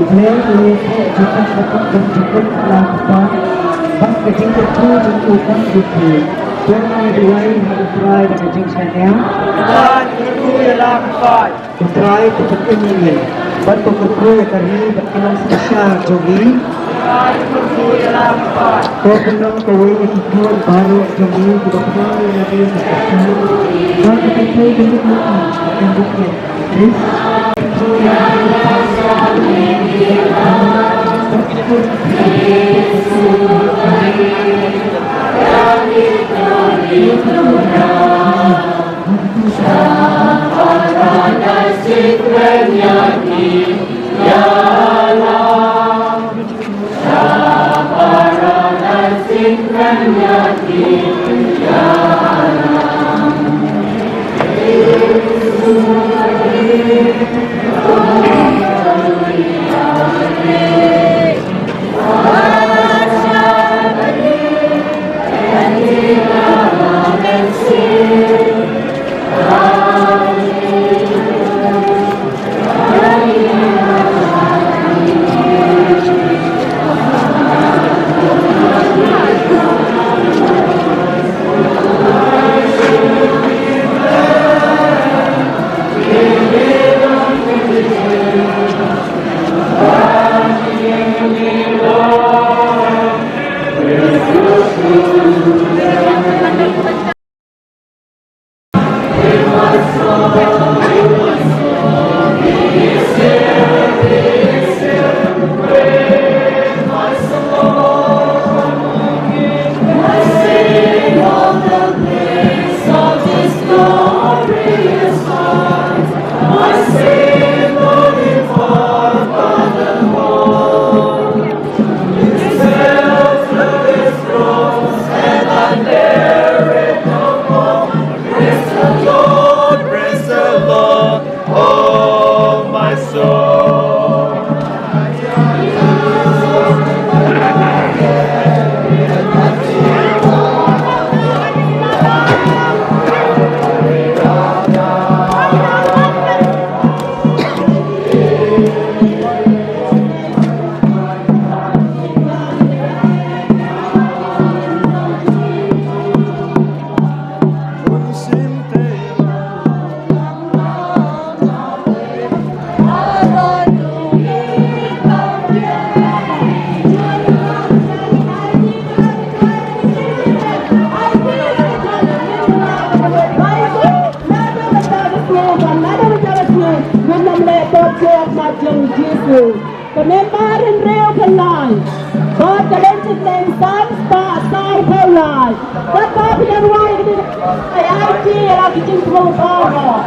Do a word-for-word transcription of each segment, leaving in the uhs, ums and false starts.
Khublei ïa phi, jingkyrkhu jong u Kpa bad ka jingkyrkhu jong u Kpa jong phi. To ngin duwai ha U Trai da ka jingshaniah. U Trai to pynïeng ïa ngi bad to kyrkhu ïa ka ri bad ka nongsynshar jong ngi. To pynlong kawei ïa ki khun baroh jong ngi kiba kynmaw ïa ka ri bad ka kyrteng jong U Kpa. Ka member hynriew phew lai. Bad ka dei ka dei san spah saw phew lai. Katba phi dang wai ka dei ka I I T ïa la ki jingthmu baroh.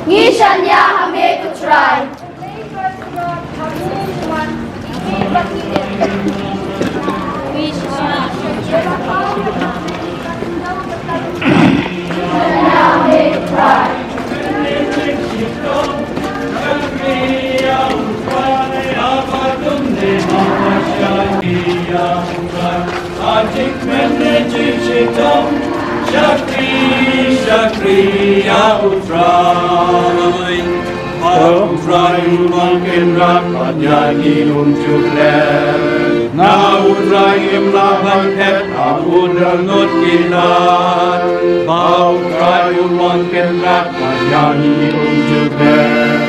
Ngi shaniah ha me ko Trai. Trai, ba U Trai u long kynrad bad ïa ngi um ju klet. Na U Trai ngim lah ban phet ha u dohnud ki lad. Ba U Trai u long kynrad bad ïa ngi um ju klet.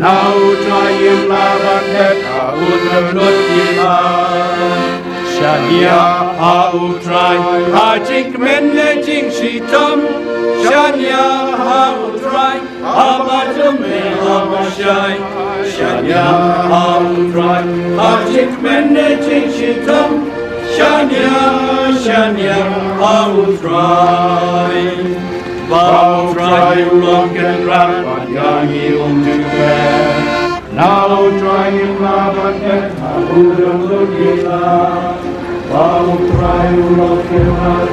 Na U Trai ngim lah ban phet ha u dohnud ki lad. Shaniah ha U Trai ha jingkmen ne jingshitom. Shaniah ha U Trai haba jam ne haba shai. Shaniah ha U Trai ha jingkmen ne jingshitom. Shaniah, shaniah ha U Trai. Ba U Trai u long kynrad bad ïa ngi um ju klet. Na U Trai ngim lah ban phet ha u dohnud ki lad. Ba U Trai u long kynrad